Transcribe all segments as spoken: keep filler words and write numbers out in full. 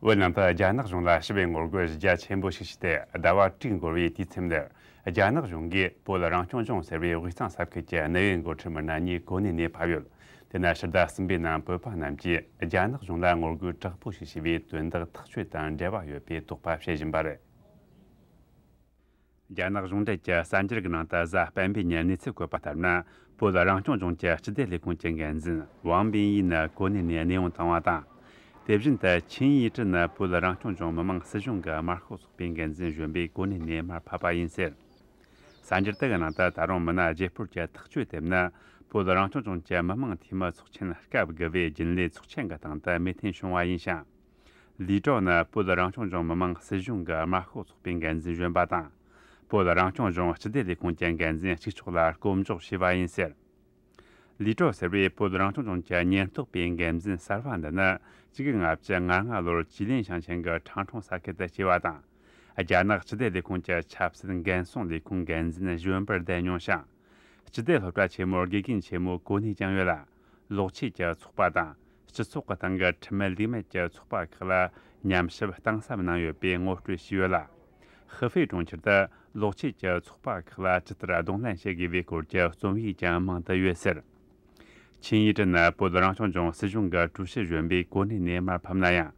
བོད་ནང་དུ་རྒྱ་ནག་གཞུང་ལ་ཞི་བའི་ངོ་རྒོལ་རྒྱ་ཆེན་པོ་ཞིག་བྱས་ཏེ་ཟླ་བ་དྲུག་འགོར་བའི་དུས་མཚམས་འདིར། རྒྱ་ནག་གཞུང་གིས་བོད་རང་སྐྱོང་ལྗོངས་ཟེར་བའི་དབུས་གཙང་ས་ཁུལ་གྱི་གནད་ཡོད་འགོ་ཁྲིད་མི་སྣ་གཉིས་གོ་གནས་ནས་ཕབ་ཡོད། དེ་ནི་ཕྱི་ཟླ་གསུམ་པའི་ནང་བོད་པ་རྣམས་ཀྱིས་རྒྱ་ནག་གཞུང་ལ་ངོ་རྒོལ་དྲག་པོ་ཞིག་བྱས་པའི་དོན་དག་ཐག་གཅོད་དང་འབྲེལ་བ་ཡོད་པའི་དོགས་པ་བྱེད་བཞིན་པ་རེད། རྒྱ་ནག་གཞུང་འབྲེལ་གྱི་གསར་འགྱུར་གྱི་ནང་དུ་གཟའ་སྤེན་པའི་ཉིན་གནས་ཚུལ་བཀོད་པ་ལྟར་ན། བོད་རང་སྐྱོང་ལྗོངས་ཀྱི་སྤྱི་བདེ་ལས་ཁུངས་ཀྱི་འགན་འཛིན་ཝང་པིན་ཡི་ནི་གོ་གནས་ནས་གནས་དབྱུང་བཏང་བ་དང་། དེ་བཞིན་དུ་ཆིན་ཡི་ཀྲི་ནི་བོད་རང་སྐྱོང་ལྗོངས་མི་དམངས་སྲིད་གཞུང་གི་དམར་ཤོག་ཚོགས་པའི་འགན་འཛིན་གཞོན་པའི་གོ་གནས་ནས་མར་ཕབ་པ་ཡིན་ཟེར། གསར་འགྱུར་དེ་གི་ནང་དུ་ད་རུང་མི་སྣ་བརྗེ་སྤོར་གྱི་ཐག་གཅོད་དེ་ནི་བོད་རང་སྐྱོང་ལྗོངས་ཀྱི་མི་དམངས་འཐུས་མི་ཚོགས་ཆེན་སྐབས་དགུ་པའི་རྒྱུན་ལས་ཚོགས་ཆེན་གྱི་སྟེང་དུ་མོས་མཐུན་བྱུང་བ་ཡིན་ཞིང་། ལི་ཀྲོ་ནི་བོད་རང་སྐྱོང་ལྗོངས་མི་དམངས་སྲིད་གཞུང་གི་དམར་ཤོག་ཚོགས་པའི་འགན་འཛིན་གཞོན་པ་དང་། བོད་རང་སྐྱོང་ལྗོངས་སྤྱི་བདེ་ལས་ཁུངས་ཀྱི་འགན་འཛིན་གཅིག་ལྕོགས་ལ་བསྐོ་འཇོག་བྱས་པ་ཡིན་ཟེར། ལི་ཀྲོ་ཟེར་བས་བོད་རང་སྐྱོང་ལྗོངས་ཀྱི་ཉེན་རྟོག་པའི་འགན་འཛིན་གསར་བ་འདི་ནི་ཆིག་སྟོང་དགུ་བརྒྱ་ལྔ་བཅུ་ང་ལྔ་ལོར་ཅི་ལིན་ཞིང་ཆེན་གྱི་ཁྲང་ཁྲུང་ས་ཁུལ་དུ་སྐྱེས་པ་དང་། རྒྱ་ནག་སྤྱི་བདེ་ལས་ཁུངས་ཀྱི་ཆབ་སྲིད་འགན་སྲུང་ལས་ཁུངས་འགན་འཛིན་གཞོན་པར་བསྡད་མྱོང་ཞིང་། སྤྱི་བདེ་སློབ་གྲྭ་ཆེན་མོའི་དགེ་རྒན་ཆེན་མོའི་གོ་གནས་ཀྱང་ཡོད་ལ། ལོག་ཆོས་ཀྱི་ཚོགས་པ་དང་། སྤྱི་ཚོགས་ཀྱི་སྟེང་གི་ཁྲིམས་མེད་ལུགས་མེད་ཀྱི་ཚོགས་པ་ཁག་ལ་ཉམས་ཞིབ་གཏིང་ཟབ་གནང་ཡོད་པའི་ངོ་སྤྲོད་བྱས་ཡོད་ལ། ཧི་ཧྥེ་གྲོང་ཁྱེར་དུ་ལོག་ཆོས་ཀྱི་ཚོགས་པ་ཁག་ལ་ཇི་ལྟར་གདོང་ལེན་བྱེད་དགོས་པའི་སྐོར་གྱི་རྩོམ་ཡིག་ཀྱང་མང་དུ་ཡོད་ཟེར། ཆིན་ཡི་ཀྲི་ནི་བོད་རང་སྐྱོང་ལྗོངས་སྲིད་གཞུང་གི་ཀྲུའུ་ཞི་གཞོན་པའི་གོ་གནས་ནས་མར་ཕབ་ན་ཡང་།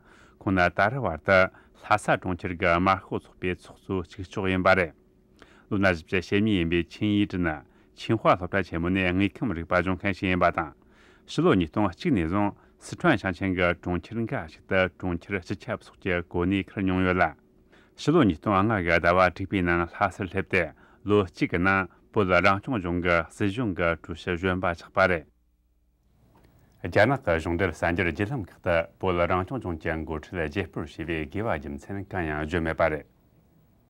ཁོང་ནི་ད་རེས་བར་དུ་ལྷ་ས་གྲོང་ཁྱེར་གྱི་དམར་ཤོག་ཚོགས་པའི་ཚོགས་གཙོ་གཅིག་ལྕོགས་ཡིན་པ་རེད། ལོ་ན་བཞི་བཅུ་ཞེ་གཉིས་ཡིན་པའི་ཆིན་ཡི་ཀྲི་ནི་ཆིན་ཧྭ་སློབ་གྲྭ་ཆེན་མོ་ནས་དངོས་ཁམས་རིག་པ་སྦྱོང་མཁན་ཞིག་ཡིན་པ་དང་། ཕྱི་ལོ་ཉིས་སྟོང་གཅིག་ནས་བཟུང་སི་ཁྲོན་ཞིང་ཆེན་གྱི་གྲོང་ཁྱེར་འགའ་ཞིག་ཏུ་གྲོང་ཁྱེར་སྤྱི་ཁྱབ་སོགས་ཀྱི་གོ་གནས་འཁུར་མྱོང་ཡོད་ལ། ཕྱི་ལོ་ཉིས་སྟོང་ལྔ་གི་ཟླ་བ་དྲུག་པའི་ནང་ལྷ་སར་སླེབས་ཏེ། ལོ་གཅིག་གི་ནང་བོད་རང་སྐྱོང་ལྗོངས་ཀྱི་སྲིད་གཞུང་གི་ཀྲུའུ་ཞི་གཞོན་པ་ཆགས་པ་རེད། རྒྱ་ནག་གི་གཞུང་འབྲེལ་གསར་འགྱུར་བརྒྱུད་ལམ་ཁག་ཏུ་བོད་རང་སྐྱོང་ལྗོངས་ཀྱི་འགོ་ཁྲིད་བརྗེ་སྤོར་བྱས་པའི་དགོས་པ་རྒྱུ་མཚན་གང་ཡང་བརྗོད་མེད་པ་རེད།